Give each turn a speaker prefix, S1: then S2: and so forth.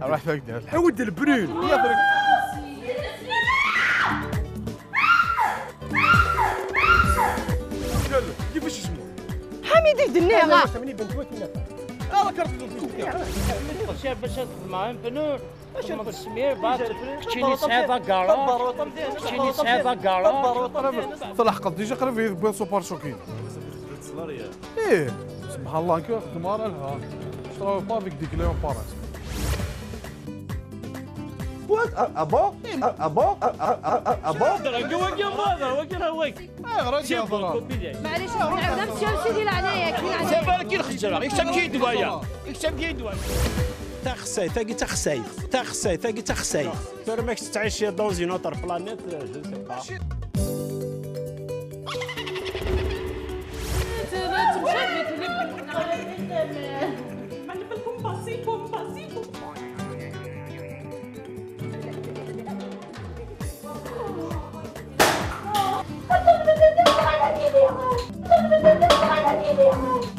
S1: راح فاقدها حود البرون كيفاش اسمه؟
S2: حميد الدنيا
S3: شاف باش معاهم بنور السمير كتشيني سعيطة كارا كتشيني سعيطة كارا
S1: طلع حقد ديجا قريب يبان سوبر شوكين. ايه سبحان الله كي خدمة لها Je pas avec des clients pareils.
S4: What? Ah bon? Ah bon? Ah bon?
S2: معليش نعاودها مسيو سيدي العناية كاين عناية
S3: كي الخجرة يكتب كي دوايا يكتب كي دوايا
S5: تخساي تاقي تخساي تخساي تاقي تخساي ترى ماكش تعيش dans une autre planète je sais pas.
S2: Yeah.